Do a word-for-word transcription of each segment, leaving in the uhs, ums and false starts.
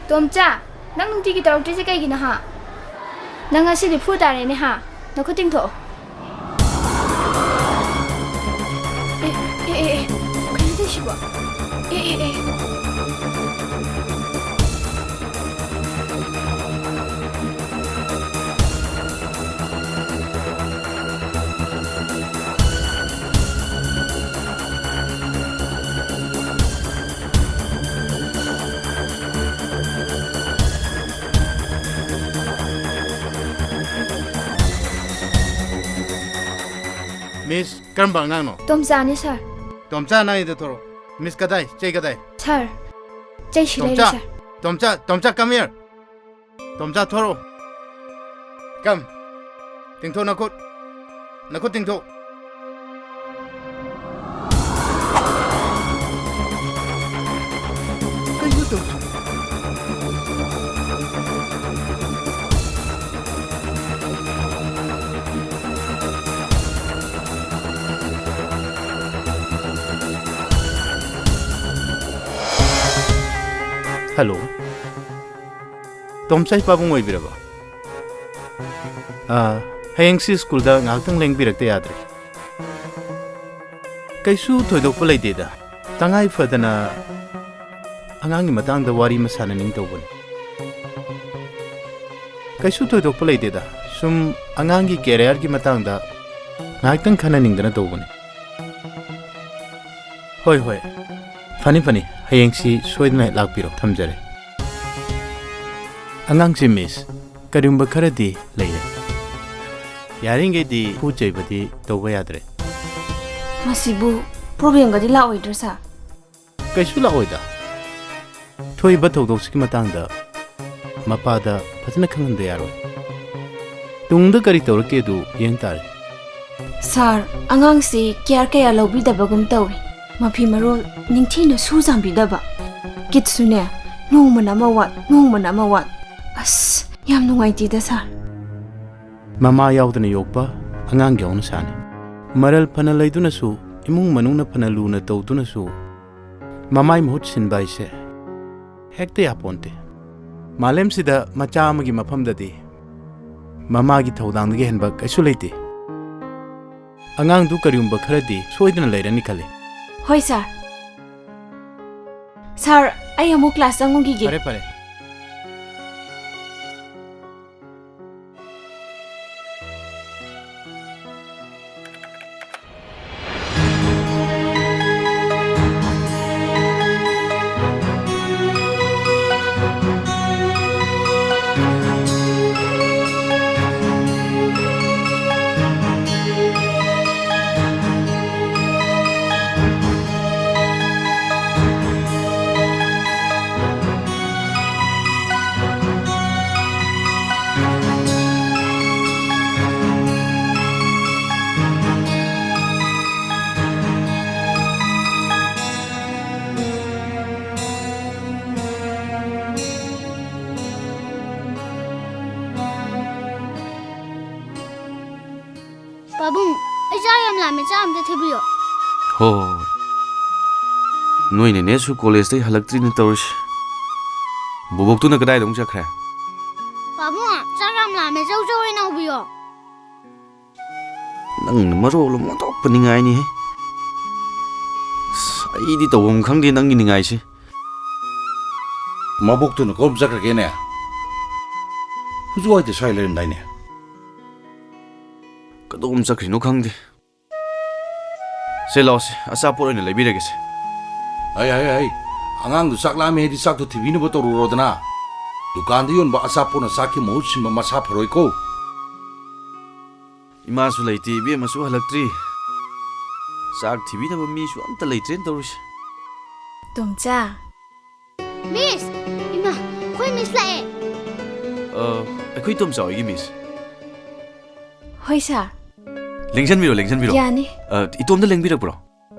ꯇꯣꯝꯆꯥ, ꯅꯪ ꯅꯨꯡꯇꯤꯒꯤ ꯇꯧꯔꯛꯇ꯭ꯔꯤꯁꯦ ꯀꯩꯒꯤꯅꯣ ꯍꯥ? ꯅꯪ ꯉꯁꯤꯗꯤ ꯐꯨ ꯇꯥꯔꯦꯅꯦ ꯍꯥ? ꯅꯈꯨꯠ ꯇꯤꯡꯊꯣꯛꯑꯣ꯫ ꯑꯦ, ꯑꯦ, ꯑꯦ, ꯑꯦ, ꯀꯩꯅꯣ ꯇꯧꯏꯁꯤꯕꯣ? ꯑꯦ, ꯑꯦ, ꯑꯦ꯫ ꯃꯤꯁ, ꯀꯔꯝꯕ ꯑꯉꯥꯡꯅꯣ? ꯇꯣꯝꯆꯥꯅꯤ, ꯁꯥꯔ꯫ ꯇꯣꯝꯆꯥ, ꯅꯪ ꯏꯗ ꯊꯣꯔꯛꯑꯣ꯫ ꯃꯤꯁ ꯀꯗꯥꯏ? ꯆꯩ ꯀꯗꯥꯏ? ꯁꯥꯔ, ꯆꯩ ꯁꯤ ꯂꯩꯔꯦ, ꯇꯣꯝꯆꯥ! ꯁꯥꯔ꯫ ꯇꯣꯝꯆꯥ! ꯇꯣꯝꯆꯥ, come here! ꯇꯣꯝꯆꯥ, ꯊꯣꯔꯛꯑꯣ꯫ Come. ꯇꯤꯡꯊꯣꯛ ꯅꯈꯨꯠ꯫ ꯅꯈꯨꯠ ꯇꯤꯡꯊꯣꯛ꯫ ꯀꯩꯅꯣ ꯇꯧꯔꯤꯁꯤꯕꯣ? ꯍꯜꯂꯣ꯫ ꯇꯣꯝꯆꯥꯏ ꯄꯥꯕꯨꯡ ꯑꯣꯏꯕꯤꯔꯕ? ꯑꯥ, ꯍꯌꯦꯡꯁꯤ ꯁ꯭ꯀꯨꯜꯗ ꯉꯥꯏꯍꯥꯛꯇꯪ ꯂꯦꯡꯕꯤꯔꯛꯇ ꯌꯥꯗ꯭ꯔꯦ꯫ ꯀꯩꯁꯨ ꯊꯣꯏꯗꯣꯛꯄ ꯂꯩꯇꯦꯗ꯫ ꯇꯉꯥꯏ ꯐꯗꯅ ꯑꯉꯥꯡꯒꯤ ꯃꯇꯥꯡꯗ ꯋꯥꯔꯤ ꯑꯃ ꯁꯥꯟꯅꯅꯤꯡ ꯇꯧꯕꯅꯤ꯫ ꯀꯩꯁꯨ ꯊꯣꯏꯗꯣꯛꯄ ꯂꯩꯇꯦꯗ꯫ ꯁꯨꯝ ꯑꯉꯥꯡꯒꯤ ꯀꯦꯔꯤꯌꯔꯒꯤ ꯃꯇꯥꯡꯗ ꯉꯥꯏꯍꯥꯛꯇꯪ ꯈꯟꯅꯅꯤꯡꯗꯅ ꯇꯧꯕꯅꯤ꯫ ꯍꯣꯏ, ꯍꯣꯏ꯫ ꯐꯅꯤ, ꯐꯅꯤ꯫ ꯍꯌꯦꯡꯁꯤ ꯁꯣꯏꯗꯅ ꯍꯦꯛ ꯂꯥꯛꯄꯤꯔꯣ꯫ ꯊꯝꯖꯔꯦ꯫ ꯑꯉꯥꯡꯁꯦ ꯃꯤꯁ, ꯀꯔꯤꯒꯨꯝꯕ ꯈꯔꯗꯤ ꯂꯩꯔꯦ꯫ ꯌꯥꯔꯤꯉꯩꯗꯤ ꯐꯨ ꯆꯩꯕꯗꯤ ꯇꯧꯕ ꯌꯥꯗ꯭ꯔꯦ꯫ ꯃꯁꯤꯕꯨ ꯄ꯭ꯔꯣꯕ꯭ꯂꯦꯝꯒꯗꯤ ꯂꯥꯛꯑꯣꯏꯗ꯭ꯔꯥ, ꯁꯥꯔ? ꯀꯩꯁꯨ ꯂꯥꯛꯑꯣꯏꯗ꯫ ꯊꯣꯛꯏꯕ ꯊꯧꯗꯣꯛꯁꯤꯒꯤ ꯃꯇꯥꯡꯗ ꯃꯄꯥꯗ ꯐꯖꯅ ꯈꯪꯍꯟꯗ ꯌꯥꯔꯣꯏ꯫ ꯇꯨꯡꯗ ꯀꯔꯤ ꯇꯧꯔꯛꯀꯦꯗꯨ ꯌꯦꯡ ꯇꯥꯔꯦ꯫ ꯁꯥꯔ, ꯑꯉꯥꯡꯁꯤ ꯀꯤꯌꯥꯔ ꯀꯌꯥ ꯂꯧꯕꯤꯗꯕꯒꯨꯝ ꯇꯧꯏ꯫ ꯃꯐꯤ ꯃꯔꯣꯜ ꯅꯤꯡꯊꯤꯅ ꯁꯨ ꯆꯥꯝꯕꯤꯗꯕ꯫ ꯀꯤꯠꯁꯨꯅꯦ, ꯅꯣꯡꯃꯅ ꯑꯃ ꯋꯥꯠ, ꯅꯣꯡꯃꯅ ꯑꯃ ꯋꯥꯠ꯫ ꯑꯁ, ꯌꯥꯝ ꯅꯨꯡꯉꯥꯏꯇꯦꯗ, ꯁꯥꯔ꯫ ꯃꯃꯥ ꯌꯥꯎꯗꯅ ꯌꯣꯛꯄ ꯑꯉꯥꯡꯒꯤ ꯍꯧꯅꯁꯥꯅꯤ꯫ ꯃꯔꯜ ꯐꯅ ꯂꯩꯗꯨꯅꯁꯨ, ꯏꯃꯨꯡ ꯃꯅꯨꯡꯅ ꯐꯅ ꯂꯨꯅ ꯇꯧꯗꯨꯅꯁꯨ, ꯃꯃꯥꯏ ꯃꯍꯨꯠ ꯁꯤꯟꯕ ꯍꯥꯏꯁꯦ ꯍꯦꯛꯇ ꯌꯥꯄꯣꯟꯇꯦ꯫ ꯃꯥꯂꯦꯝꯁꯤꯗ ꯃꯆꯥ ꯑꯃꯒꯤ ꯃꯐꯝꯗꯗꯤ ꯃꯃꯥꯒꯤ ꯊꯧꯗꯥꯡꯗꯒꯤ ꯍꯦꯟꯕ ꯀꯩꯁꯨ ꯂꯩꯇꯦ꯫ ꯑꯉꯥꯡꯗꯨ ꯀꯔꯤꯒꯨꯝꯕ ꯈꯔꯗꯤ ꯁꯣꯏꯗꯅ ꯂꯩꯔꯅꯤ ꯈꯜꯂꯤ꯫ ꯍꯣꯏ, ꯁꯥꯔ꯫ ꯁꯥꯔ, ꯑꯩ ꯑꯃꯨꯛ ꯀ꯭ꯂꯥꯁ ꯆꯪꯉꯨꯈꯤꯒꯦ꯫ ꯐꯔꯦ, ꯐꯔꯦ꯫ ꯄꯥꯕꯨꯡ, ꯑꯩ ꯆꯥꯛ ꯌꯥꯝ ꯂꯥꯝꯃꯦ, ꯆꯥꯛ ꯑꯝꯇ ꯊꯤꯕꯤꯌꯣ꯫ ꯍꯣ, ꯍꯣ, ꯍꯣ꯫ ꯅꯣꯏ ꯅꯦꯅꯦꯁꯨ ꯀꯣꯂꯦꯖꯇꯩ ꯍꯜꯂꯛꯇ꯭ꯔꯤꯅꯦ ꯇꯧꯔꯤꯁꯦ꯫ ꯕꯣꯕꯣꯛꯇꯨꯅ ꯀꯗꯥꯏꯗ ꯑꯃꯨꯛ ꯆꯠꯈ꯭ꯔꯦ? ꯄꯥꯕꯨꯡ, ꯆꯥꯛ ꯌꯥꯝ ꯂꯥꯝꯃꯦ, ꯖꯧ ꯖꯧ ꯑꯣꯏꯅ ꯍꯧꯕꯤꯌꯣ꯫ ꯅꯪꯅ ꯃꯔꯣꯜ ꯑꯃ ꯑꯣꯟꯊꯣꯛꯄ ꯅꯤꯡꯉꯥꯏꯅꯤꯍꯦ꯫ ꯑꯁ, ꯑꯩꯗꯤ ꯇꯧꯐꯝ ꯈꯪꯗꯦ ꯅꯪꯒꯤ ꯅꯤꯡꯉꯥꯏꯁꯦ꯫ ꯃꯕꯣꯛꯇꯨꯅ ꯀꯔꯣꯝ ꯆꯠꯈ꯭ꯔꯒꯦꯅꯦ? ꯍꯧꯖꯤꯛ ꯋꯥꯏꯗ ꯁ꯭ꯋꯥꯏ ꯂꯩꯔꯝꯗꯥꯏꯅꯦ꯫ ꯀꯗꯣꯝ ꯆꯠꯈ꯭ꯔꯤꯅꯣ ꯈꯪꯗꯦ꯫ ꯁꯦ, ꯂꯥꯛꯑꯣꯁꯦ, ꯑꯆꯥꯄꯣꯠ ꯑꯣꯏꯅ ꯂꯩꯕꯤꯔꯒꯦꯁꯦ꯫ ꯑꯩ, ꯑꯩ, ꯑꯩ, ꯑꯉꯥꯡꯗꯨ ꯆꯥꯛ ꯂꯥꯝꯃꯦ ꯍꯥꯏꯗꯤ ꯆꯥꯛꯇꯣ ꯊꯤꯕꯤꯅꯕ ꯇꯧꯔꯨꯔꯣꯗꯅ꯫ ꯗꯨꯀꯥꯟꯗ ꯌꯣꯟꯕ ꯑꯆꯥꯄꯣꯠꯅ ꯆꯥꯛꯀꯤ ꯃꯍꯨꯠ ꯁꯤꯟꯕ ꯃꯁꯥ ꯐꯔꯣꯏꯀꯣ꯫ ꯏꯃꯥꯁꯨ ꯂꯩꯇꯦ, ꯏꯕꯦꯝꯃꯁꯨ ꯍꯜꯂꯛꯇ꯭ꯔꯤ꯫ ꯆꯥꯛ ꯊꯤꯕꯤꯅꯕ ꯃꯤꯁꯨ ꯑꯝꯇ ꯂꯩꯇ꯭ꯔꯦꯅ ꯇꯧꯔꯤꯁꯦ꯫ ꯇꯣꯝꯆꯥ꯫ ꯃꯤꯁ! ꯏꯃꯥ, ꯑꯩꯈꯣꯏ ꯃꯤꯁ ꯂꯥꯛꯑꯦ꯫ ꯑ, ꯑꯩꯈꯣꯏ ꯇꯣꯝꯆꯥ ꯍꯣꯏꯒꯤ ꯃꯤꯁ꯫ ꯍꯣꯏ, ꯁꯥꯔ꯫ ꯂꯦꯡꯖꯟꯕꯤꯔꯣ, ꯂꯦꯡꯖꯟꯕꯤꯔꯣ꯫ ꯌꯥꯅꯤ꯫ ꯑ, ꯏꯇꯣꯝꯗ ꯂꯦꯡꯕꯤꯔꯛꯄ꯭ꯔꯣ?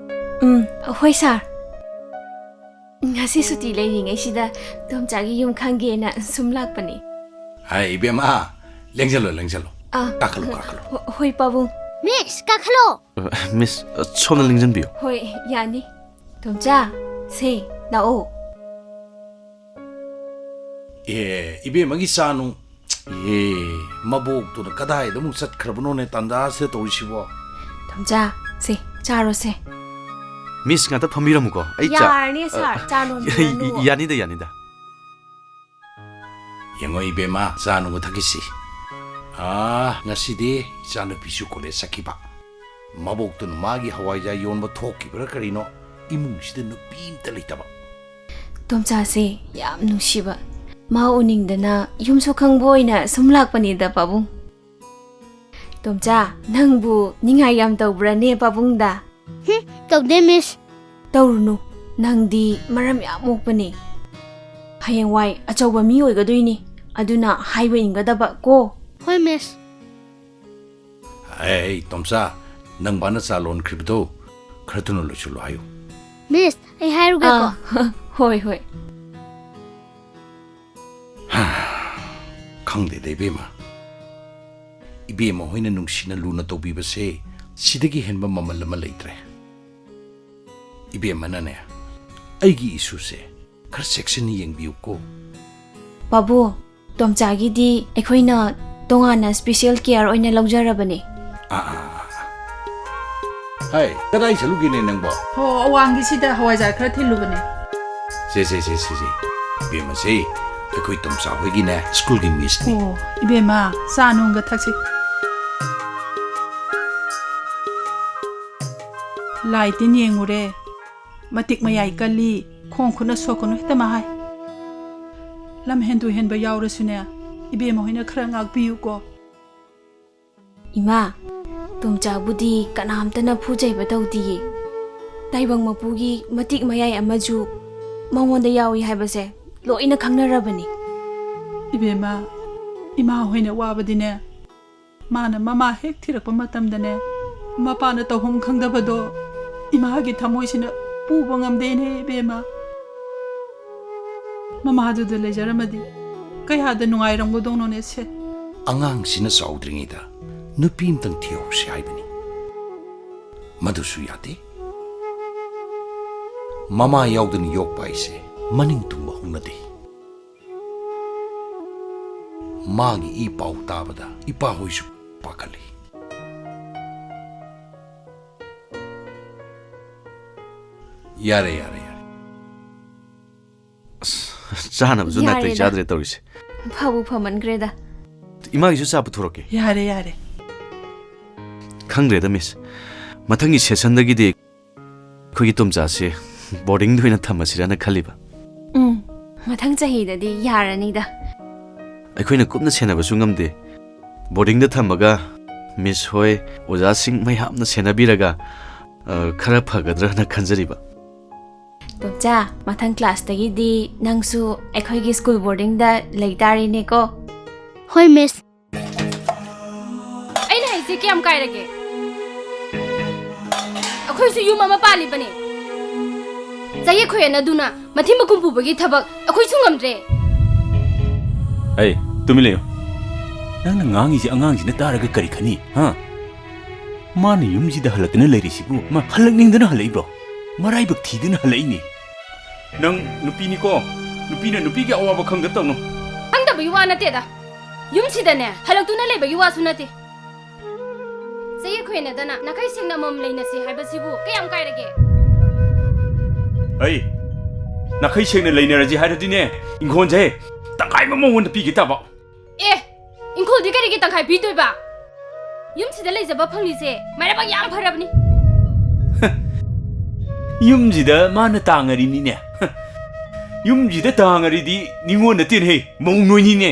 ꯎꯝ, ꯍꯣꯏ, ꯁꯥꯔ꯫ ꯉꯁꯤ ꯁꯨꯇꯤ ꯂꯩꯔꯤꯉꯩꯁꯤꯗ ꯇꯣꯝꯆꯥꯒꯤ ꯌꯨꯝ ꯈꯪꯒꯦꯅ ꯁꯨꯝ ꯂꯥꯛꯄꯅꯤ꯫ ꯍꯥꯏ, ꯏꯕꯦꯝꯃ, ꯂꯦꯡꯖꯜꯂꯣ, ꯂꯦꯡꯖꯜꯂꯣ꯫ ꯑꯥ, ꯀꯥꯈꯠꯂꯣ, ꯀꯥꯈꯠꯂꯣ꯫ ꯍꯣ-, ꯍꯣꯏ, ꯄꯥꯕꯨꯡ꯫ ꯃꯤꯁ, ꯀꯥꯈꯠꯂꯣ꯫ ꯑ, ꯃꯤꯁ, ꯑ, ꯁꯣꯝꯅ ꯂꯦꯡꯖꯟꯕꯤꯌꯨ꯫ ꯍꯣꯏ, ꯌꯥꯅꯤ꯫ ꯇꯣꯝꯆꯥ, ꯁꯦ, ꯂꯥꯛꯑꯣ꯫ ꯑꯦ, ꯏꯕꯦꯝꯃꯒꯤ ꯆꯥ ꯅꯨꯡ꯫ ꯑꯦ, ꯃꯕꯣꯛꯇꯨꯅ ꯀꯗꯥꯏꯗ ꯑꯃꯨꯛ ꯆꯠꯈ꯭ꯔꯕꯅꯣꯅꯦ ꯇꯥꯟꯖꯥꯁꯤꯗ ꯇꯧꯔꯤꯁꯤꯕꯣ? ꯇꯣꯝꯆꯥ, ꯁꯦ, ꯆꯥꯔꯣꯁꯦ꯫ ꯃꯤꯁ, ꯉꯥꯛꯇ ꯐꯝꯕꯤꯔꯝꯃꯨꯀꯣ꯫ ꯑꯩ ꯆꯥ, ꯌꯥꯔꯅꯤ, ꯁꯥꯔ, ꯑ, ꯆꯥ ꯂꯣꯟꯕꯤꯔꯅꯨ꯫ ꯌꯥꯅꯤꯗ, ꯌꯥꯅꯤꯗ꯫ ꯌꯦꯡꯉꯣ ꯏꯕꯦꯝꯃ, ꯆꯥ ꯅꯨꯡꯒ ꯊꯛꯈꯤꯁꯤ꯫ ꯑꯥ, ꯉꯁꯤꯗꯤ ꯏꯆꯥꯅꯨꯄꯤꯁꯨ ꯀꯣꯂꯦꯖ ꯆꯠꯈꯤꯕ꯫ ꯃꯕꯣꯛꯇꯨꯅ ꯃꯥꯒꯤ ꯍꯋꯥꯏꯖꯥꯔ ꯌꯣꯟꯕ ꯊꯣꯛꯈꯤꯕ꯭ꯔꯥ ꯀꯔꯤꯅꯣ, ꯏꯃꯨꯡꯁꯤꯗ ꯅꯨꯄꯤ ꯑꯝꯇ ꯂꯩꯇꯕ꯫ ꯇꯣꯝꯆꯥꯁꯦ ꯌꯥꯝ ꯅꯨꯡꯁꯤꯕ꯫ ꯃꯥ ꯎꯅꯤꯡꯗꯅ ꯌꯨꯝꯁꯨ ꯈꯪꯕ ꯑꯣꯏꯅ ꯁꯨꯝ ꯂꯥꯛꯄꯅꯤꯗ, ꯄꯥꯕꯨꯡ꯫ ꯇꯣꯝꯆꯥ, ꯅꯪꯕꯨ ꯅꯤꯡꯉꯥꯏ ꯌꯥꯝ ꯇꯧꯕ꯭ꯔꯥꯅꯦ ꯄꯥꯕꯨꯡꯗ? ꯍꯨꯝ, ꯇꯧꯗꯦ, ꯃꯤꯁ꯫ ꯇꯧꯔꯨꯅꯨ, ꯅꯪꯗꯤ ꯃꯔꯝ ꯌꯥꯝ ꯃꯣꯛꯄꯅꯦ꯫ ꯍꯌꯦꯡꯋꯥꯏ ꯑꯆꯧꯕ ꯃꯤ ꯑꯣꯏꯒꯗꯣꯏꯅꯤ, ꯑꯗꯨꯅ ꯍꯥꯏꯕ ꯏꯟꯒꯗꯕ ꯀꯣ꯫ ꯍꯣꯏ, ꯃꯤꯁ꯫ ꯑꯦ, ꯇꯣꯝꯆꯥ, ꯅꯪ ꯕꯥꯅ ꯆꯥ ꯂꯣꯟꯈ꯭ꯔꯤꯕꯗꯣ ꯈꯔ ꯊꯨꯅ ꯂꯣꯏꯁꯤꯜꯂꯣ ꯍꯥꯏꯌꯨ꯫ ꯃꯤꯁ, ꯑꯩ ꯍꯥꯏꯔꯨꯒꯦꯀꯣ꯫ ꯑꯥ, ꯍꯣꯏ, ꯍꯣꯏ꯫ ꯈꯪꯗꯦꯗ ꯏꯕꯦꯝꯃ꯫ ꯏꯕꯦꯝꯃ ꯍꯣꯏꯅ ꯅꯨꯡꯁꯤꯅ ꯂꯨꯅ ꯇꯧꯕꯤꯕꯁꯦ ꯁꯤꯗꯒꯤ ꯍꯦꯟꯕ ꯃꯃꯜ ꯑꯃ ꯂꯩꯇ꯭ꯔꯦ꯫ ꯏꯕꯦꯝꯃꯅꯅꯦ, ꯑꯩꯒꯤ ꯏꯁꯨꯁꯦ ꯈꯔ ꯆꯦꯛꯁꯤꯟꯅ ꯌꯦꯡꯕꯤꯌꯨꯀꯣ꯫ ꯄꯥꯕꯨ, ꯇꯣꯝꯆꯥꯒꯤꯗꯤ ꯑꯩꯈꯣꯏꯅ ꯇꯣꯉꯥꯟꯅ special care ꯑꯣꯏꯅ ꯂꯧꯖꯔꯕꯅꯦ꯫ ꯑꯥ, ꯑꯥ, ꯑꯥ, ꯑꯥ꯫ ꯍꯥꯏ, ꯀꯗꯥꯏ ꯆꯠꯂꯨꯒꯦꯅꯦ ꯅꯪꯕꯣ? ꯍꯣ, ꯑꯋꯥꯡꯒꯤꯁꯤꯗ ꯍꯋꯥꯏꯖꯥꯔ ꯈꯔ ꯊꯤꯜꯂꯨꯕꯅꯦ꯫ ꯁꯦ, ꯁꯦ, ꯁꯦ, ꯁꯦ, ꯁꯦ꯫ ꯏꯕꯦꯝꯃꯁꯦ, ꯑꯩꯈꯣꯏ ꯇꯣꯝꯆꯥ ꯍꯣꯏꯒꯤꯅꯦ, ꯁ꯭ꯀꯨꯜꯒꯤ ꯃꯤꯁꯅꯤ꯫ ꯑꯣ, ꯏꯕꯦꯝꯃ, ꯆꯥ ꯅꯨꯡꯒ ꯊꯛꯁꯤ꯫ ꯂꯥꯏ ꯇꯤꯟ ꯌꯦꯡꯉꯨꯔꯦ꯫ ꯃꯇꯤꯛ ꯃꯌꯥꯏ ꯀꯜꯂꯤ, ꯈꯣꯡ ꯈꯨꯠꯅ ꯁꯣꯛꯀꯅꯨ ꯍꯦꯛꯇ ꯃꯍꯥꯏ꯫ ꯂꯝ ꯍꯦꯟꯗꯣꯛ ꯍꯦꯟꯕ ꯌꯥꯎꯔꯁꯨꯅꯦ, ꯏꯕꯦꯝꯃ ꯍꯣꯏꯅ ꯈꯔ ꯉꯥꯛꯄꯤꯌꯨꯀꯣ꯫ ꯏꯃꯥ, ꯇꯣꯝꯆꯥꯕꯨꯗꯤ ꯀꯅꯥꯝꯇꯅ ꯐꯨ ꯆꯩꯕ ꯇꯧꯗꯤꯌꯦ꯫ ꯇꯥꯏꯕꯪ ꯃꯄꯨꯒꯤ ꯃꯇꯤꯛ ꯃꯌꯥꯏ ꯑꯃꯁꯨ ꯃꯉꯣꯟꯗ ꯌꯥꯎꯏ ꯍꯥꯏꯕꯁꯦ ꯂꯣꯏꯅ ꯈꯪꯅꯔꯕꯅꯤ꯫ ꯏꯕꯦꯝꯃ, ꯏꯃꯥ ꯍꯣꯏꯅ ꯋꯥꯕꯗꯤꯅꯦ, ꯃꯥꯅ ꯃꯃꯥ ꯍꯦꯛ ꯊꯤꯔꯛꯄ ꯃꯇꯝꯗꯅꯦ, ꯃꯄꯥꯅ ꯇꯧꯐꯝ ꯈꯪꯗꯕꯗꯣ ꯏꯃꯥꯒꯤ ꯊꯃꯣꯏꯁꯤꯅ ꯄꯨꯕ ꯉꯝꯗꯦꯅꯦ ꯏꯕꯦꯝꯃ꯫ ꯃꯃꯥꯗꯨꯗ ꯂꯩꯖꯔꯝꯃꯗꯤ ꯀꯌꯥꯗ ꯅꯨꯡꯉꯥꯏꯔꯝꯒꯗꯧꯅꯣꯅꯦ ꯁꯦ꯫ ꯑꯉꯥꯡꯁꯤꯅ ꯆꯥꯎꯗ꯭ꯔꯤꯉꯩꯗ ꯅꯨꯄꯤ ꯑꯝꯇꯪ ꯊꯤꯍꯧꯁꯤ ꯍꯥꯏꯕꯅꯤ꯫ ꯃꯗꯨꯁꯨ ꯌꯥꯗꯦ꯫ ꯃꯃꯥ ꯌꯥꯎꯗꯅ ꯌꯣꯛꯄ ꯍꯥꯏꯁꯦ ꯃꯅꯤꯡ ꯊꯨꯡꯕ ꯍꯧꯅꯗꯦ꯫ ꯃꯥꯒꯤ ꯏ ꯄꯥꯎ ꯇꯥꯕꯗ ꯏꯄꯥꯍꯣꯏꯁꯨ ꯄꯥꯈꯠꯂꯤ꯫ ꯌꯥꯔꯦ, ꯌꯥꯔꯦ, ꯌꯥꯔꯦ꯫ ꯑꯁ, ꯆꯥꯅꯕꯁꯨ ꯅꯥꯇꯩ ꯌꯥꯔꯦꯗ꯫ ꯆꯥꯗ꯭ꯔꯦ ꯇꯧꯔꯤꯁꯦ꯫ ꯐꯕꯨ ꯐꯃꯟꯈ꯭ꯔꯦꯗ꯫ ꯏꯃꯥꯒꯤꯁꯨ ꯆꯥ ꯄꯨꯊꯣꯔꯛꯀꯦ꯫ ꯌꯥꯔꯦ, ꯌꯥꯔꯦ꯫ ꯈꯪꯗ꯭ꯔꯦꯗ, ꯃꯤꯁ꯫ ꯃꯊꯪꯒꯤ ꯁꯦꯁꯟꯗꯒꯤꯗꯤ ꯑꯩꯈꯣꯏꯒꯤ ꯇꯣꯝꯆꯥꯁꯦ ꯕꯣꯔꯗꯤꯡꯗ ꯑꯣꯏꯅ ꯊꯝꯃꯁꯤꯔꯅ ꯈꯜꯂꯤꯕ꯫ ꯎꯝ, ꯃꯊꯪ ꯆꯍꯤꯗꯗꯤ ꯌꯥꯔꯅꯤꯗ꯫ ꯑꯩꯈꯣꯏꯅ ꯀꯨꯞꯅ ꯁꯦꯟꯅꯕꯁꯨ ꯉꯝꯗꯦ꯫ ꯕꯣꯔꯗꯤꯡꯗ ꯊꯝꯃꯒ ꯃꯤꯁ ꯍꯣꯏ, ꯑꯣꯖꯥꯁꯤꯡ ꯃꯌꯥꯝꯅ ꯁꯦꯟꯅꯕꯤꯔꯒ, ꯑ, ꯈꯔ ꯐꯒꯗ꯭ꯔꯅ ꯈꯟꯖꯔꯤꯕ꯫ ꯇꯣꯝꯆꯥ, ꯃꯊꯪ ꯀ꯭ꯂꯥꯁꯇꯒꯤꯗꯤ ꯅꯪꯁꯨ ꯑꯩꯈꯣꯏꯒꯤ ꯁ꯭ꯀꯨꯜ ꯕꯣꯔꯗꯤꯡꯗ ꯂꯩꯇꯥꯔꯦꯅꯦꯀꯣ꯫ ꯍꯣꯏ, ꯃꯤꯁ꯫ ꯑꯩꯅ ꯍꯥꯏꯁꯦ ꯀꯌꯥꯝ ꯀꯥꯏꯔꯒꯦ? ꯑꯩꯈꯣꯏꯁꯨ ꯌꯨꯝ ꯑꯃ ꯄꯥꯜꯂꯤꯕꯅꯦ꯫ ꯆꯌꯦꯠ ꯈꯣꯏꯌꯦꯠꯅꯗꯨꯅ ꯃꯊꯤ ꯃꯀꯨꯝ ꯄꯨꯕꯒꯤ ꯊꯕꯛ ꯑꯩꯈꯣꯏꯁꯨ ꯉꯝꯗ꯭ꯔꯦ꯫ ꯑꯩ, ꯇꯨꯃꯤꯟ ꯂꯩꯌꯨ꯫ ꯅꯪꯅ ꯉꯥꯡꯉꯤꯁꯦ ꯑꯉꯥꯡꯁꯤꯅ ꯇꯥꯔꯒ ꯀꯔꯤ ꯈꯟꯅꯤ, ꯍꯥ? ꯃꯥꯅ ꯌꯨꯝꯁꯤꯗ ꯍꯜꯂꯛꯇꯅ ꯂꯩꯔꯤꯁꯤꯕꯨ ꯃꯥ ꯍꯜꯂꯛꯅꯤꯡꯗꯅ ꯍꯜꯂꯛꯏꯕ꯭ꯔꯣ? ꯃꯔꯥꯏꯕꯛ ꯊꯤꯗꯅ ꯍꯜꯂꯛꯏꯅꯦ꯫ ꯅꯪ ꯅꯨꯄꯤꯅꯤꯀꯣ, ꯅꯨꯄꯤꯅ ꯅꯨꯄꯤꯒꯤ ꯑꯋꯥꯕ ꯈꯪꯗ ꯇꯧꯅꯨ꯫ ꯈꯪꯗꯕꯒꯤ ꯋꯥ ꯅꯠꯇꯦꯗ, ꯌꯨꯝꯁꯤꯗꯅꯦ ꯍꯜꯂꯛꯇꯨꯅ ꯂꯩꯕꯒꯤ ꯋꯥꯁꯨ ꯅꯠꯇꯦ꯫ ꯆꯌꯦꯠ ꯈꯣꯏꯅꯗꯅ ꯅꯥꯈꯩ ꯁꯦꯡꯅ ꯑꯃꯃꯝ ꯂꯩꯅꯁꯤ ꯍꯥꯏꯕꯁꯤꯕꯨ ꯀꯌꯥꯝ ꯀꯥꯏꯔꯒꯦ? ꯍꯩ, ꯅꯥꯈꯩ ꯁꯦꯡꯅ ꯂꯩꯅꯔꯁꯤ ꯍꯥꯏꯔꯗꯤꯅꯦ, ꯏꯪꯈꯣꯜꯁꯦ ꯇꯪꯈꯥꯏ ꯑꯃ ꯃꯉꯣꯟꯗ ꯄꯤꯒꯦ ꯇꯥꯕ꯫ ꯑꯦ, ꯏꯪꯈꯣꯜꯗꯤ ꯀꯔꯤꯒꯤ ꯇꯪꯈꯥꯏ ꯄꯤꯗꯣꯏꯕ? ꯌꯨꯝꯁꯤꯗ ꯂꯩꯖꯕ ꯐꯪꯂꯤꯁꯦ ꯃꯔꯥꯏꯕꯛ ꯌꯥꯝ ꯐꯔꯕꯅꯤ꯫ ꯌꯨꯝꯁꯤꯗ ꯃꯥꯅ ꯇꯥꯡꯉꯔꯤꯅꯤꯅꯦ꯫ ꯌꯨꯝꯁꯤꯗ ꯇꯥꯡꯉꯔꯤꯗꯤ ꯅꯤꯉꯣꯜ ꯅꯠꯇꯦꯅꯦꯍꯦ, ꯃꯧ ꯅꯣꯏꯅꯤꯅꯦ꯫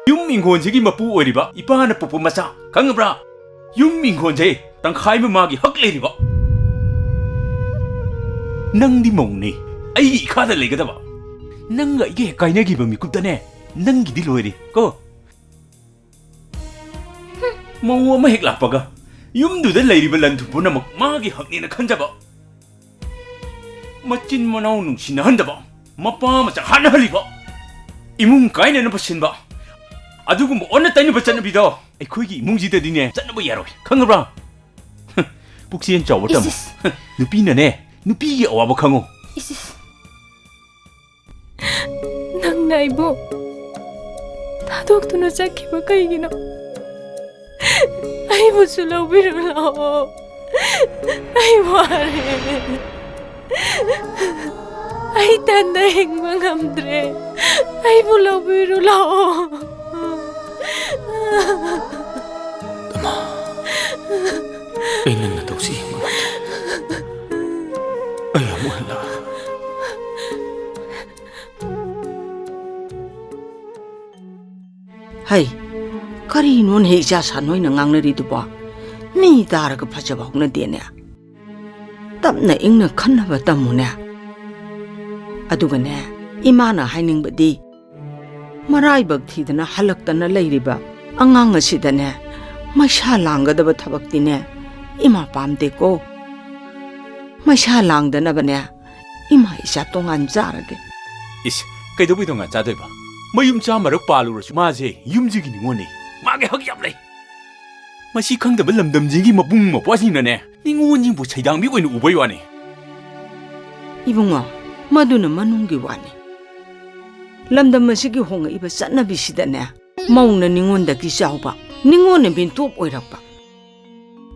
ꯌꯨꯝ ꯏꯪꯈꯣꯜꯁꯤꯒꯤ ꯃꯄꯨ ꯑꯣꯏꯔꯤꯕ ꯏꯄꯥꯅ ꯄꯣꯛꯄ ꯃꯆꯥ, ꯈꯪꯉꯕ꯭ꯔꯥ? ꯌꯨꯝ ꯏꯪꯈꯣꯜꯁꯦ ꯇꯪꯈꯥꯏ ꯑꯃ ꯃꯥꯒꯤ ꯍꯛ ꯂꯩꯔꯤꯕ꯫ ꯅꯪꯗꯤ ꯃꯧꯅꯤ, ꯑꯩꯒꯤ ꯏꯈꯥꯗ ꯂꯩꯒꯗꯕ꯫ ꯅꯪꯒ ꯑꯩꯒ ꯍꯦꯛ ꯀꯥꯏꯅꯈꯤꯕ ꯃꯤꯀꯨꯞꯇꯅꯦ, ꯅꯪꯒꯤꯗꯤ ꯂꯣꯏꯔꯦ ꯀꯣ꯫ ꯃꯧ ꯑꯃ ꯍꯦꯛ ꯂꯥꯛꯄꯒ ꯌꯨꯝꯗꯨꯗ ꯂꯩꯔꯤꯕ ꯂꯟ ꯊꯨꯝ ꯄꯨꯝꯅꯃꯛ ꯃꯥꯒꯤ ꯍꯛꯅꯦꯅ ꯈꯟꯖꯕ꯫ ꯃꯆꯤꯟ ꯃꯅꯥꯎ ꯅꯨꯡꯁꯤꯅꯍꯟꯗꯕ, ꯃꯄꯥ ꯃꯆꯥ ꯍꯥꯠꯅꯍꯜꯂꯤꯕ, ꯏꯃꯨꯡ ꯀꯥꯏꯅꯅꯕ ꯁꯤꯟꯕ, ꯑꯗꯨꯒꯨꯝꯕ ꯑꯣꯟꯅ ꯇꯩꯅꯕ ꯆꯠꯅꯕꯤꯗꯣ ꯑꯩꯈꯣꯏꯒꯤ ꯏꯃꯨꯡꯁꯤꯗꯗꯤꯅꯦ ꯆꯠꯅꯕ ꯌꯥꯔꯣꯏ, ꯈꯪꯉꯕ꯭ꯔꯥ? ꯄꯨꯛꯆꯦꯜ ꯆꯥꯎꯕ ꯇꯝꯃꯨ꯫ ꯏꯁ, ꯏꯁ꯫ ꯅꯨꯄꯤꯅꯅꯦ, ꯅꯨꯄꯤꯒꯤ ꯑꯋꯥꯕ ꯈꯪꯉꯨ꯫ ꯏꯁ, ꯏꯁ꯫ ꯅꯪꯅ ꯑꯩꯕꯨ ꯊꯥꯗꯣꯛꯇꯨꯅ ꯆꯠꯈꯤꯕ ꯀꯩꯒꯤꯅꯣ? ꯑꯩꯕꯨꯁꯨ ꯂꯧꯕꯤꯔꯨ ꯂꯥꯛꯑꯣ꯫ ꯑꯩ ꯋꯥꯔꯦ꯫ ꯑꯩ ꯏꯊꯟꯗ ꯍꯤꯡꯕ ꯉꯝꯗ꯭ꯔꯦ꯫ ꯑꯩꯕꯨ ꯂꯧꯕꯤꯔꯨ ꯂꯥꯛꯑꯣ꯫ ꯑꯃ, ꯑꯩ ꯅꯪ ꯅꯇꯧꯁꯤ ꯌꯦꯡꯕ ꯉꯝꯗ꯭ꯔꯦ꯫ ꯑꯩ ꯑꯃꯨꯛ ꯍꯟꯅ ꯍꯩ, ꯀꯔꯤꯅꯣꯅꯦ ꯏꯆꯥ ꯁꯥ ꯅꯣꯏꯅ ꯉꯥꯡꯅꯔꯤꯗꯨꯕꯣ? ꯃꯤ ꯇꯥꯔꯒ ꯐꯖꯕ ꯍꯧꯅꯗꯦꯅꯦ꯫ ꯇꯞꯅ ꯏꯪꯅ ꯈꯟꯅꯕ ꯇꯝꯃꯨꯅꯦ꯫ ꯑꯗꯨꯒꯅꯦ, ꯏꯃꯥꯅ ꯍꯥꯏꯅꯤꯡꯕꯗꯤ, ꯃꯔꯥꯏꯕꯛ ꯊꯤꯗꯅ ꯍꯜꯂꯛꯇꯅ ꯂꯩꯔꯤꯕ ꯑꯉꯥꯡ ꯑꯁꯤꯗꯅꯦ, ꯃꯩꯁꯥ ꯂꯥꯡꯒꯗꯕ ꯊꯕꯛꯇꯤꯅꯦ, ꯏꯃꯥ ꯄꯥꯝꯗꯦꯀꯣ꯫ ꯃꯩꯁꯥ ꯂꯥꯡꯗꯅꯕꯅꯦ, ꯏꯃꯥ ꯏꯆꯥ ꯇꯣꯉꯥꯟ ꯆꯥꯔꯒꯦ꯫ ꯏꯁ, ꯀꯩꯗꯧꯕꯩ ꯇꯣꯉꯥꯟ ꯆꯥꯗꯣꯏꯕ? ꯃꯌꯨꯝ ꯆꯥ ꯃꯔꯛ ꯄꯥꯜꯂꯨꯔꯁꯨ ꯃꯥꯁꯦ ꯌꯨꯝꯁꯤꯒꯤ ꯅꯤꯉꯣꯜꯅꯤ꯫ ꯃꯥꯒꯤ ꯍꯛ ꯌꯥꯝ ꯂꯩ꯫ ꯃꯁꯤ ꯈꯪꯗꯕ ꯂꯝꯗꯝꯁꯤꯒꯤ ꯃꯕꯨꯡ ꯃꯧꯄ꯭ꯋꯥꯁꯤꯡꯅꯅꯦ, ꯅꯤꯉꯣꯜꯁꯤꯡꯕꯨ ꯁꯩꯗꯥꯡꯕꯤ ꯑꯣꯏꯅ ꯎꯕꯩ ꯋꯥꯅꯤ꯫ ꯏꯕꯨꯡꯉꯣ, ꯃꯗꯨꯅ ꯃꯅꯨꯡꯒꯤ ꯋꯥꯅꯤ꯫ ꯂꯝꯗꯝ ꯑꯁꯤꯒꯤ ꯍꯣꯡꯉꯛꯏꯕ ꯆꯠꯅꯕꯤꯁꯤꯗꯅꯦ, ꯃꯧꯅ ꯅꯤꯉꯣꯟꯗꯒꯤ ꯆꯥꯎꯕ, ꯅꯤꯉꯣꯟꯅ ꯃꯤꯟꯇꯣꯞ ꯑꯣꯏꯔꯛꯄ,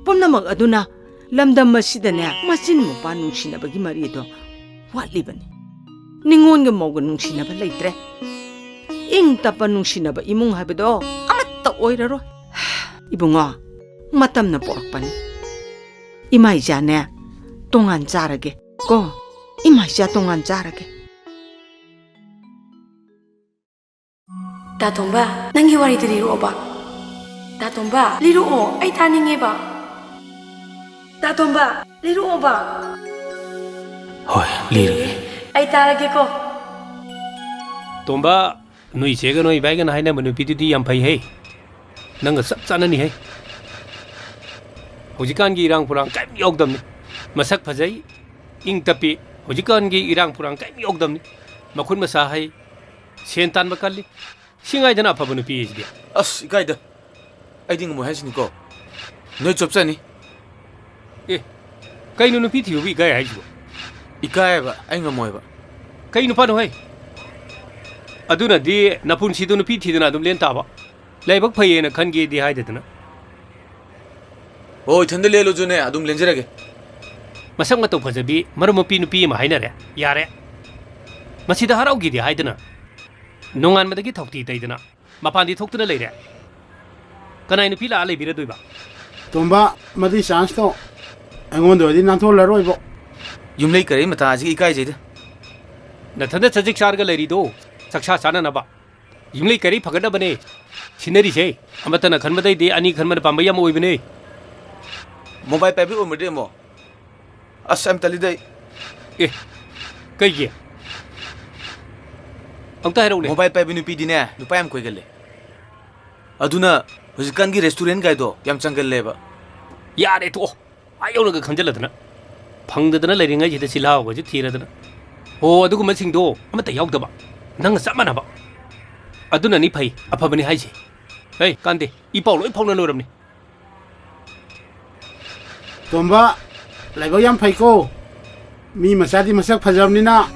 ꯄꯨꯝꯅꯃꯛ ꯑꯗꯨꯅ ꯂꯝꯗꯝ ꯑꯁꯤꯗꯅꯦ, ꯃꯆꯤꯟ ꯃꯧꯄꯥ ꯅꯨꯡꯁꯤꯅꯕꯒꯤ ꯃꯔꯤꯗꯣ ꯋꯥꯠꯂꯤꯕꯅꯤ꯫ ꯅꯤꯉꯣꯟꯒ ꯃꯧꯒ ꯅꯨꯡꯁꯤꯅꯕ ꯂꯩꯇ꯭ꯔꯦ꯫ ꯏꯪ ꯇꯞꯄ ꯅꯨꯡꯁꯤꯅꯕ ꯏꯃꯨꯡ ꯍꯥꯏꯕꯗꯣ ꯑꯃꯠꯇ ꯑꯣꯏꯔꯔꯣꯏ꯫ ꯏꯕꯨꯡꯉꯣ, ꯃꯇꯝꯅ ꯄꯣꯔꯛꯄꯅꯤ꯫ ꯏꯃꯥ ꯏꯆꯥꯅꯦ, ꯇꯣꯉꯥꯟ ꯆꯥꯔꯒꯦ ꯀꯣ꯫ ꯏꯃꯥ ꯏꯆꯥ ꯇꯣꯉꯥꯟ ꯆꯥꯔꯒꯦ꯫ ꯇꯥꯇꯣꯝꯕ, ꯅꯪꯒꯤ ꯋꯥꯔꯤꯗꯨ ꯂꯤꯔꯛꯑꯣꯕ꯫ ꯇꯥꯇꯣꯝꯕ, ꯂꯤꯔꯛꯑꯣ, ꯑꯩ ꯇꯥꯅꯤꯡꯉꯦꯕ꯫ ꯇꯥꯇꯣꯝꯕ, ꯂꯤꯔꯛꯑꯣꯕ꯫ ꯍꯣꯏ, ꯂꯤꯔꯒꯦ꯫ ꯑꯩ ꯇꯥꯔꯒꯦꯀꯣ꯫ ꯇꯣꯝꯕ, ꯅꯣꯏ ꯏꯆꯦꯒ ꯅꯣꯏ ꯏꯕꯥꯏꯒꯅ ꯍꯥꯏꯅꯕ ꯅꯨꯄꯤꯗꯨꯗꯤ ꯌꯥꯝ ꯐꯩꯍꯦ꯫ ꯅꯪꯒ ꯆꯞ ꯆꯥꯅꯅꯤꯍꯦ꯫ ꯍꯧꯖꯤꯛꯀꯥꯟꯒꯤ ꯏꯔꯥꯡ ꯐꯨꯔꯥꯡ ꯀꯔꯤꯝ ꯌꯥꯎꯗꯕꯅꯤ꯫ ꯃꯁꯛ ꯐꯖꯩ, ꯏꯪ ꯇꯞꯄꯤ꯫ ꯍꯧꯖꯤꯛꯀꯥꯟꯒꯤ ꯏꯔꯥꯡ ꯐꯨꯔꯥꯡ ꯀꯔꯤꯝ ꯌꯥꯎꯗꯕꯅꯤ꯫ ꯃꯈꯨꯠ ꯃꯁꯥ ꯍꯩ, ꯁꯦꯟ ꯇꯥꯟꯕ ꯀꯜꯂꯤ꯫ ꯁꯤ ꯉꯥꯏꯗꯅ ꯑꯐꯕ ꯅꯨꯄꯤ ꯍꯥꯏꯁꯤꯗꯤ꯫ ꯑꯁ, ꯏꯀꯥꯏꯗ꯫ ꯑꯩꯗꯤ ꯉꯝꯃꯣꯏ ꯍꯥꯏꯁꯤꯅꯤꯀꯣ꯫ ꯅꯣꯏ ꯆꯞꯆꯅꯤ꯫ ꯑꯦ, ꯀꯩꯅꯣ ꯅꯨꯄꯤ ꯊꯤꯕꯕꯨ ꯏꯀꯥꯏ ꯍꯥꯏꯁꯤꯕꯣ? ꯏꯀꯥꯏꯌꯦꯕ, ꯑꯩ ꯉꯝꯃꯣꯏꯕ꯫ ꯀꯩ ꯅꯨꯄꯥꯅꯣ ꯍꯩ? ꯑꯗꯨꯅꯗꯤ ꯅꯄꯨꯟꯁꯤꯗꯣ ꯅꯨꯄꯤ ꯊꯤꯗꯅ ꯑꯗꯨꯝ ꯂꯦꯟ ꯇꯥꯕ꯫ ꯂꯥꯏꯕꯛ ꯐꯩꯌꯦꯅ ꯈꯟꯒꯦꯗꯤ ꯍꯥꯏꯗꯗꯅ꯫ ꯑꯣ, ꯏꯊꯟꯗ ꯂꯦꯜꯂꯨꯁꯨꯅꯦ, ꯑꯗꯨꯝ ꯂꯦꯟꯖꯔꯒꯦ꯫ ꯃꯁꯛ ꯃꯇꯧ ꯐꯖꯕꯤ ꯃꯔꯨꯞ ꯃꯄꯤ ꯅꯨꯄꯤ ꯑꯃ ꯍꯥꯏꯅꯔꯦ, ꯌꯥꯔꯦ꯫ ꯃꯁꯤꯗ ꯍꯔꯥꯎꯒꯦꯗꯤ ꯍꯥꯏꯗꯅ, ꯅꯣꯡꯉꯥꯟꯕꯗꯒꯤ ꯊꯧꯇꯤ ꯇꯩꯗꯅ ꯃꯄꯥꯟꯗꯤ ꯊꯣꯛꯇꯅ ꯂꯩꯔꯦ꯫ ꯀꯅꯥꯏ ꯅꯨꯄꯤ ꯂꯥꯛꯑ ꯂꯩꯕꯤꯔꯗꯣꯏꯕ? ꯇꯣꯝꯕ, ꯃꯗꯨꯏ ꯆꯥꯟꯁꯇꯣ ꯑꯩꯉꯣꯟꯗ ꯑꯣꯏꯔꯗꯤ ꯅꯥꯟꯊꯣꯛꯍꯜꯂꯔꯣꯏꯕꯣ꯫ ꯌꯨꯝꯂꯩ ꯀꯔꯩ ꯃꯇꯥꯁꯤꯒ ꯏꯀꯥꯏꯖꯩꯗ꯫ ꯅꯊꯟꯗ ꯆꯖꯤꯛ ꯆꯥꯔꯒ ꯂꯩꯔꯤꯗꯣ ꯆꯥꯛꯁꯥ ꯆꯥꯅꯅꯕ꯫ ꯌꯨꯝꯂꯩ ꯀꯔꯩ ꯐꯒꯠꯅꯕꯅꯦ ꯁꯤꯟꯅꯔꯤꯁꯦ꯫ ꯑꯃꯠꯇꯅ ꯈꯟꯕꯗꯩꯗꯤ ꯑꯅꯤ ꯈꯟꯕꯅ ꯄꯥꯝꯕꯩ ꯌꯥꯝ ꯑꯣꯏꯕꯅꯦ꯫ ꯃꯣꯕꯥꯏꯜ ꯄꯥꯏꯕꯤ ꯑꯣꯏꯃꯗꯤ ꯑꯃꯨꯛ? ꯑꯁ, ꯑꯩ ꯇꯜꯂꯤꯗ ꯑꯩ꯫ ꯑꯦ, ꯀꯩꯒꯤ? ꯑꯝꯇ ꯍꯥꯏꯔꯛꯎꯅꯦ꯫ ꯃꯣꯕꯥꯏꯜ ꯄꯥꯏꯕꯤ ꯅꯨꯄꯤꯗꯤꯅꯦ, ꯅꯨꯄꯥ ꯌꯥꯝ ꯀꯣꯏꯒꯜꯂꯦ꯫ ꯑꯗꯨꯅ ꯍꯧꯖꯤꯛꯀꯥꯟꯒꯤ ꯔꯦꯁꯇꯨꯔꯦꯟ ꯒꯥꯏꯗꯣ ꯌꯥꯝ ꯆꯪꯒꯜꯂꯦꯕ꯫ ꯌꯥꯔꯦ, ꯇꯣꯛꯑꯣ꯫ ꯑꯥ ꯌꯧꯅꯒ ꯈꯪꯖꯤꯜꯂꯗꯅ꯫ ꯐꯪꯗꯗꯅ ꯂꯩꯔꯤꯉꯩꯁꯤꯗ ꯆꯤꯜꯍꯥꯎꯒꯁꯨ ꯊꯤꯔꯗꯅ꯫ ꯍꯣ, ꯑꯗꯨꯒꯨꯝꯕꯁꯤꯡꯗꯣ ꯑꯃꯠꯇ ꯌꯥꯎꯗꯕ꯫ ꯅꯪꯒ ꯆꯞ ꯃꯥꯟꯅꯕ꯫ ꯑꯗꯨꯅꯅꯤ ꯐꯩ, ꯑꯐꯕꯅꯤ ꯍꯥꯏꯁꯦ꯫ ꯍꯩ, ꯀꯥꯟꯗꯦ꯫ ꯏ ꯄꯥꯎ ꯂꯣꯏ ꯐꯥꯎꯅ ꯂꯣꯏꯔꯝꯅꯤ꯫ ꯇꯣꯝꯕ, ꯂꯥꯏꯕꯛ ꯌꯥꯝ ꯐꯩꯀꯣ꯫ ꯃꯤ ꯃꯆꯥꯗꯤ ꯃꯁꯛ ꯐꯖꯕꯅꯤꯅ꯫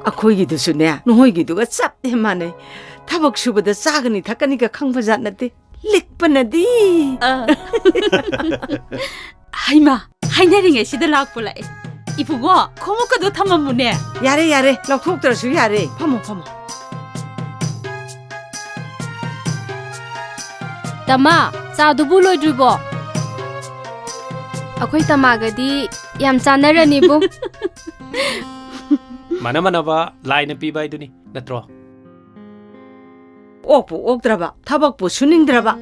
ꯑꯩꯈꯣꯏꯒꯤꯗꯨꯁꯨꯅꯦ, ꯅꯈꯣꯏꯒꯤꯗꯨꯒ ꯆꯞ ꯍꯦꯛ ꯃꯥꯟꯅꯩ꯫ ꯊꯕꯛ ꯁꯨꯕꯗ ꯆꯥꯒꯅꯤ ꯊꯛꯀꯅꯤꯒ ꯈꯪꯕ ꯖꯥꯠ ꯅꯠꯇꯦ꯫ ꯂꯤꯛꯄꯅꯗꯤ꯫ ꯑ꯫ ꯍꯩꯃꯥ, ꯍꯥꯏꯅꯔꯤꯉꯩꯁꯤꯗ ꯂꯥꯛꯄꯨ ꯂꯥꯛꯑꯦ꯫ ꯏꯕꯨꯡꯉꯣ, ꯈꯣꯡꯎꯞꯀꯗꯣ ꯊꯝꯃꯝꯃꯨꯅꯦ꯫ ꯌꯥꯔꯦ, ꯌꯥꯔꯦ, ꯂꯧꯊꯣꯛꯇ꯭ꯔꯁꯨ ꯌꯥꯔꯦ꯫ ꯐꯝꯃꯣ, ꯐꯝꯃꯣ꯫ ꯇꯃꯥ, ꯆꯥꯗꯨꯕꯨ ꯂꯣꯏꯗ꯭ꯔꯤꯕꯣ? ꯑꯩꯈꯣꯏ ꯇꯃꯥꯒꯗꯤ ꯌꯥꯝ ꯆꯥꯟꯅꯔꯅꯤꯕꯨ꯫ ꯃꯥꯟꯅ ꯃꯥꯟꯅꯕ ꯂꯥꯏꯅ ꯄꯤꯕ ꯍꯥꯏꯗꯨꯅꯤ, ꯅꯠꯇ꯭ꯔꯣ? ꯑꯣꯛꯄꯨ ꯑꯣꯛꯇ꯭ꯔꯕ, ꯊꯕꯛꯄꯨ ꯁꯨꯅꯤꯡꯗ꯭ꯔꯕ,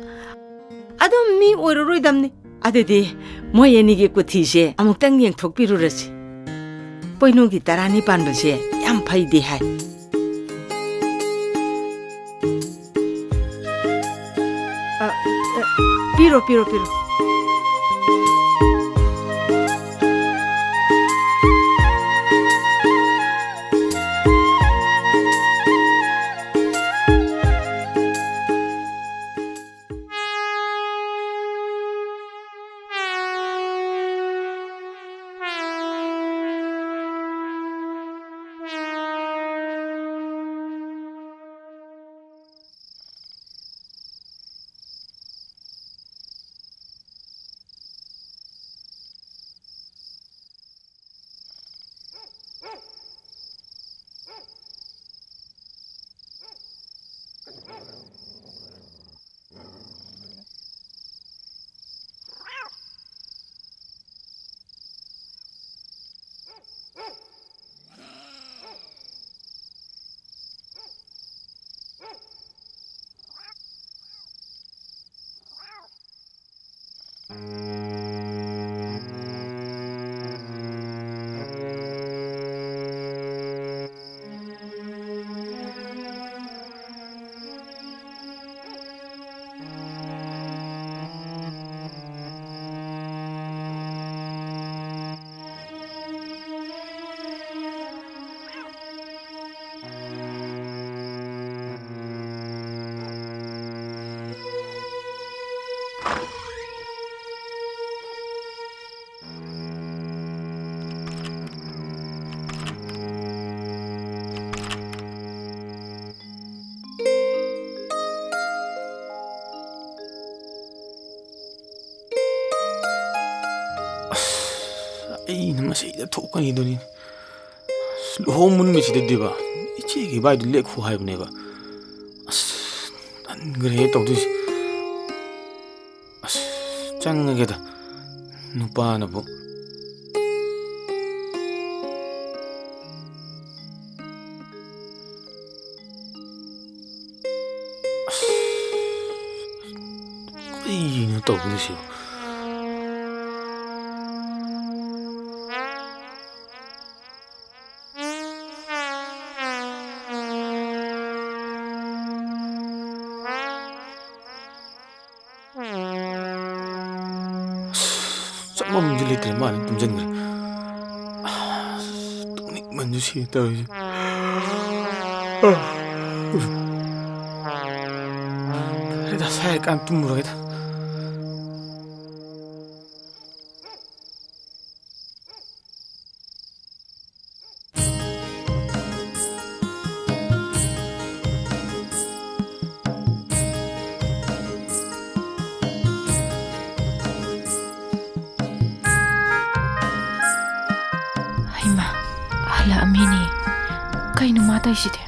ꯑꯗꯨꯝ ꯃꯤ ꯑꯣꯏꯔꯔꯣꯏꯗꯝꯅꯤ꯫ ꯑꯗꯨꯗꯤ ꯃꯣꯏ ꯑꯅꯤꯒꯤ ꯀꯨꯊꯤꯁꯦ ꯑꯃꯨꯛꯇꯪ ꯌꯦꯡꯊꯣꯛꯄꯤꯔꯨꯔꯁꯤ꯫ ꯄꯣꯏꯅꯨꯒꯤ ꯇꯔꯥꯅꯤ ꯄꯥꯟꯕꯁꯦ ꯌꯥꯝ ꯐꯩꯗꯤ ꯍꯥꯏ꯫ ꯑ, ꯑ, ꯄꯤꯔꯣ, ꯄꯤꯔꯣ, ꯄꯤꯔꯣ꯫ ꯑꯁ, ꯑꯩꯅ ꯃꯁꯤꯗ ꯊꯣꯛꯀꯅꯤꯗꯨꯅꯤ꯫ ꯑꯁ, ꯂꯨꯍꯣꯡꯕ ꯅꯨꯃꯤꯠꯁꯤꯗꯗꯤꯕ ꯏꯆꯦꯒꯤ ꯏꯕꯥꯏꯗꯨ ꯂꯦꯛꯈꯣ ꯍꯥꯏꯕꯅꯦꯕ꯫ ꯑꯁ, ꯇꯟꯈ꯭ꯔꯦꯍꯦ ꯇꯧꯗꯣꯏꯁꯦ꯫ ꯑꯁ, ꯆꯪꯉꯒꯦꯗ꯫ ꯅꯨꯄꯥꯅꯕꯨ꯫ ꯑꯁ, ꯀꯔꯤꯅꯣ ꯇꯧꯗꯣꯏꯁꯤꯕꯣ? ꯑꯁ, ꯆꯠꯐꯝꯁꯨ ꯂꯩꯇ꯭ꯔꯦ, ꯃꯥꯅ ꯇꯨꯝꯁꯤꯟꯈ꯭ꯔꯦ꯫ ꯑꯁ, ꯇꯨꯝꯅꯤꯡꯃꯟꯁꯨ ꯁꯤ ꯇꯧꯔꯤꯁꯦ꯫ ꯐꯔꯦꯗ, ꯁꯥꯏꯔꯀꯥꯟ ꯇꯨꯝꯃꯨꯔꯒꯦꯗ꯫ ꯍꯩꯃꯥ, ꯍꯜꯂꯛꯑꯝꯃꯤꯅꯦ꯫ ꯀꯩꯅꯣ ꯃꯥ ꯇꯧꯏꯁꯤꯗꯤ?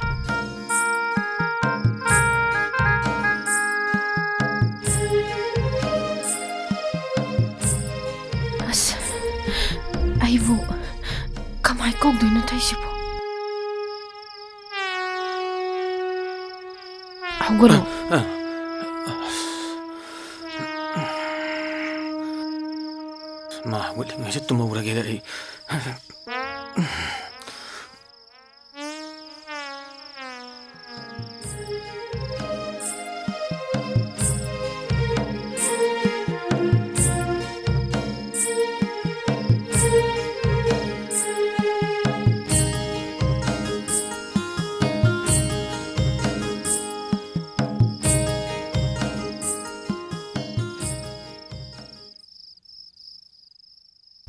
ꯑꯁ, ꯑꯩꯕꯨ ꯀꯃꯥꯏ ꯀꯧꯗꯣꯏꯅꯣ ꯇꯧꯏꯁꯤꯕꯣ? ꯍꯧꯒꯠꯂꯣ꯫ ꯑ, ꯑ, ꯑ꯫ ꯃꯥ ꯍꯧꯒꯠꯂꯤꯉꯩꯁꯤꯗ ꯇꯨꯝꯍꯧꯔꯒꯦꯗ ꯑꯩ꯫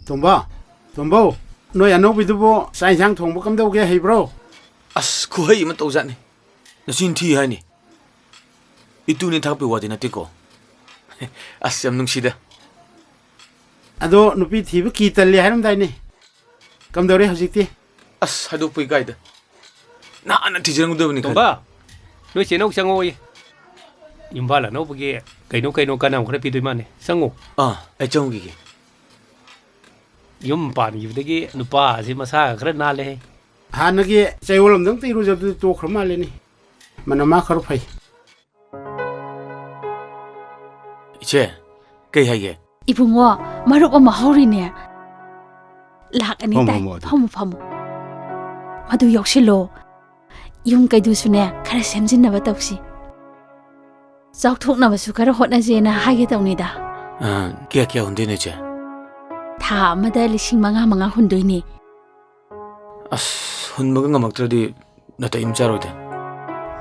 ꯇꯣꯝꯕ, ꯇꯣꯝꯕꯧ, ꯅꯣꯏ ꯑꯅꯧꯕꯤꯗꯨꯕꯨ ꯆꯥꯛ ꯏꯟꯁꯥꯡ ꯊꯣꯡꯕ ꯀꯝꯗꯧꯒꯦ, ꯍꯩꯕ꯭ꯔꯣ? ꯑꯁ, ꯈꯨꯍꯩ ꯑꯃ ꯇꯧꯖꯥꯠꯅꯤ꯫ ꯅꯆꯤꯟ ꯊꯤ ꯍꯥꯏꯅꯤ꯫ ꯏꯇꯨꯅꯦ ꯊꯥꯒꯠꯄꯩ ꯋꯥꯗꯤ ꯅꯠꯇꯦꯀꯣ꯫ ꯑꯁ, ꯌꯥꯝ ꯅꯨꯡꯁꯤꯗ꯫ ꯑꯗꯣ ꯅꯨꯄꯤ ꯊꯤꯕ ꯀꯤ ꯇꯜꯂꯤ ꯍꯥꯏꯔꯝꯗꯥꯏꯅꯦ? ꯀꯝꯗꯧꯔꯦ ꯍꯧꯖꯤꯛꯇꯤ? ꯑꯁ, ꯍꯥꯏꯗꯣꯛꯄ ꯏꯀꯥꯏꯗ꯫ ꯅꯍꯥꯟꯅ ꯊꯤꯖꯔꯝꯒꯗꯕꯅꯤ ꯈꯜꯂꯤ꯫ ꯇꯣꯝꯕ, ꯅꯣꯏ ꯆꯦꯅꯧ ꯆꯪꯉꯛꯑꯣꯌꯦ꯫ ꯌꯨꯝꯕꯥꯜ ꯑꯅꯧꯕꯒꯤ ꯀꯩꯅꯣ ꯀꯩꯅꯣ ꯀꯥꯟꯅꯕ ꯈꯔ ꯄꯤꯗꯣꯏ ꯃꯥꯅꯦ꯫ ꯆꯪꯉꯣ꯫ ꯑꯥ, ꯑꯩ ꯆꯪꯉꯨꯈꯤꯒꯦ꯫ ꯌꯨꯝ ꯄꯥꯟꯈꯤꯕꯗꯒꯤ ꯅꯨꯄꯥꯁꯤ ꯃꯁꯥꯒ ꯈꯔ ꯅꯥꯜꯂꯦꯍꯦ꯫ ꯍꯥꯟꯅꯒꯤ ꯆꯌꯣꯜ ꯑꯃꯗꯪꯇ ꯏꯔꯨꯖꯕꯗꯨꯗꯤ ꯇꯣꯛꯈ꯭ꯔ ꯃꯥꯜꯂꯦꯅꯦ꯫ ꯃꯅꯝ ꯃꯥ ꯈꯔ ꯐꯩ꯫ ꯏꯆꯦ, ꯀꯩ ꯍꯥꯏꯒꯦ? ꯏꯕꯨꯡꯉꯣ, ꯃꯔꯨꯞ ꯑꯃ ꯍꯧꯔꯤꯅꯦ꯫ ꯂꯥꯛ ꯑꯅꯤ ꯐꯝꯃꯣ, ꯇꯥꯏ꯫ ꯐꯝꯃꯣ, ꯑꯗꯨꯗꯤ꯫ ꯐꯝꯃꯣ, ꯐꯝꯃꯣ꯫ ꯃꯗꯨ ꯌꯥꯎꯁꯤꯜꯂꯣ꯫ ꯌꯨꯝ ꯀꯩꯗꯨꯁꯨꯅꯦ, ꯈꯔ ꯁꯦꯝꯖꯤꯟꯅꯕ ꯇꯧꯁꯤ꯫ ꯆꯥꯎꯊꯣꯛꯅꯕꯁꯨ ꯈꯔ ꯍꯣꯠꯅꯁꯦꯅ ꯍꯥꯏꯒꯦ ꯇꯧꯅꯤꯗ꯫ ꯑ, ꯀꯌꯥ ꯀꯌꯥ ꯍꯨꯟꯗꯣꯏꯅꯣ, ꯏꯆꯦ? ꯊꯥ ꯑꯃꯗ ꯂꯤꯁꯤꯡ ꯃꯉꯥ ꯃꯉꯥ ꯍꯨꯟꯗꯣꯏꯅꯦ꯫ ꯑꯁ, ꯍꯨꯟꯕꯒ ꯉꯝꯃꯛꯇ꯭ꯔꯗꯤ ꯅꯥꯇꯩ ꯑꯃ ꯆꯥꯔꯣꯏꯗ꯫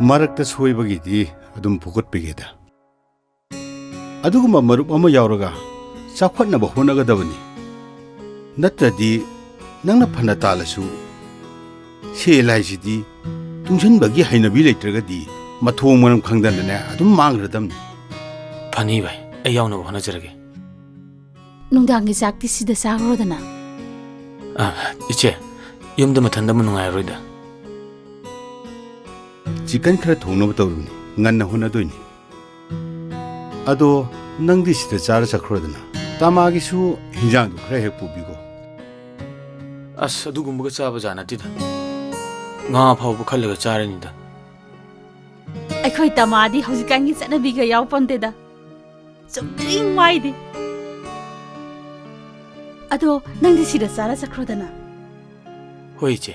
ꯃꯔꯛꯇ ꯁꯣꯏꯕꯒꯤꯗꯤ ꯑꯗꯨꯝ ꯐꯨꯒꯠꯄꯤꯒꯦꯗ꯫ ꯑꯗꯨꯒꯨꯝꯕ ꯃꯔꯨꯞ ꯑꯃ ꯌꯥꯎꯔꯒ ꯆꯥꯎꯈꯠꯅꯕ ꯍꯣꯠꯅꯒꯗꯕꯅꯤ꯫ ꯅꯠꯇ꯭ꯔꯗꯤ ꯅꯪꯅ ꯐꯅ ꯇꯥꯜꯂꯁꯨ, ꯁꯦꯜ ꯍꯥꯏꯁꯤꯗꯤ ꯇꯨꯡꯁꯤꯟꯕꯒꯤ ꯍꯩꯅꯕꯤ ꯂꯩꯇ꯭ꯔꯒꯗꯤ ꯃꯊꯣꯡ ꯃꯔꯝ ꯈꯪꯗꯅꯅꯦ ꯑꯗꯨꯝ ꯃꯥꯡꯈ꯭ꯔꯗꯕꯅꯤ꯫ ꯐꯅꯤ ꯚꯥꯏ, ꯑꯩ ꯌꯥꯎꯅꯕ ꯍꯣꯠꯅꯖꯔꯒꯦ꯫ ꯅꯨꯡꯗꯥꯡꯒꯤ ꯆꯥꯛꯇꯤ ꯁꯤꯗ ꯆꯥꯈ꯭ꯔꯣꯗꯅ꯫ ꯑ, ꯏꯆꯦ, ꯌꯨꯝꯗ ꯃꯊꯟꯗ ꯑꯃꯨꯛ ꯅꯨꯡꯉꯥꯏꯔꯔꯣꯏꯗ꯫ ꯆꯤꯀꯟ ꯈꯔ ꯊꯣꯡꯅꯕ ꯇꯧꯔꯤꯕꯅꯤ, ꯉꯟꯅ ꯍꯣꯠꯅꯗꯣꯏꯅꯤ꯫ ꯑꯗꯣ ꯅꯪꯗꯤ ꯁꯤꯗ ꯆꯥꯔ ꯆꯠꯈ꯭ꯔꯣꯗꯅ꯫ ꯇꯥꯃꯥꯒꯤꯁꯨ ꯍꯤꯟꯖꯥꯡꯗꯨ ꯈꯔ ꯍꯦꯛ ꯄꯨꯕꯤꯈꯣ꯫ ꯑꯁ, ꯑꯗꯨꯒꯨꯝꯕꯒ ꯆꯥꯕ ꯖꯥꯠ ꯅꯠꯇꯦꯗ꯫ ꯉꯥ ꯐꯥꯎꯕ ꯈꯜꯂꯒ ꯆꯥꯔꯅꯤꯗ꯫ ꯑꯩꯈꯣꯏ ꯇꯥꯃꯥꯗꯤ ꯍꯧꯖꯤꯛꯀꯥꯟꯒꯤ ꯆꯠꯅꯕꯤꯒ ꯌꯥꯎꯄꯣꯟꯇꯦꯗ꯫ ꯆꯨꯝꯗ꯭ꯔꯤꯡ ꯃꯥꯏꯗꯤ꯫ ꯑꯗꯣ ꯅꯪꯗꯤ ꯁꯤꯗ ꯆꯥꯔ ꯆꯠꯈ꯭ꯔꯣꯗꯅ꯫ ꯍꯣꯏ, ꯏꯆꯦ꯫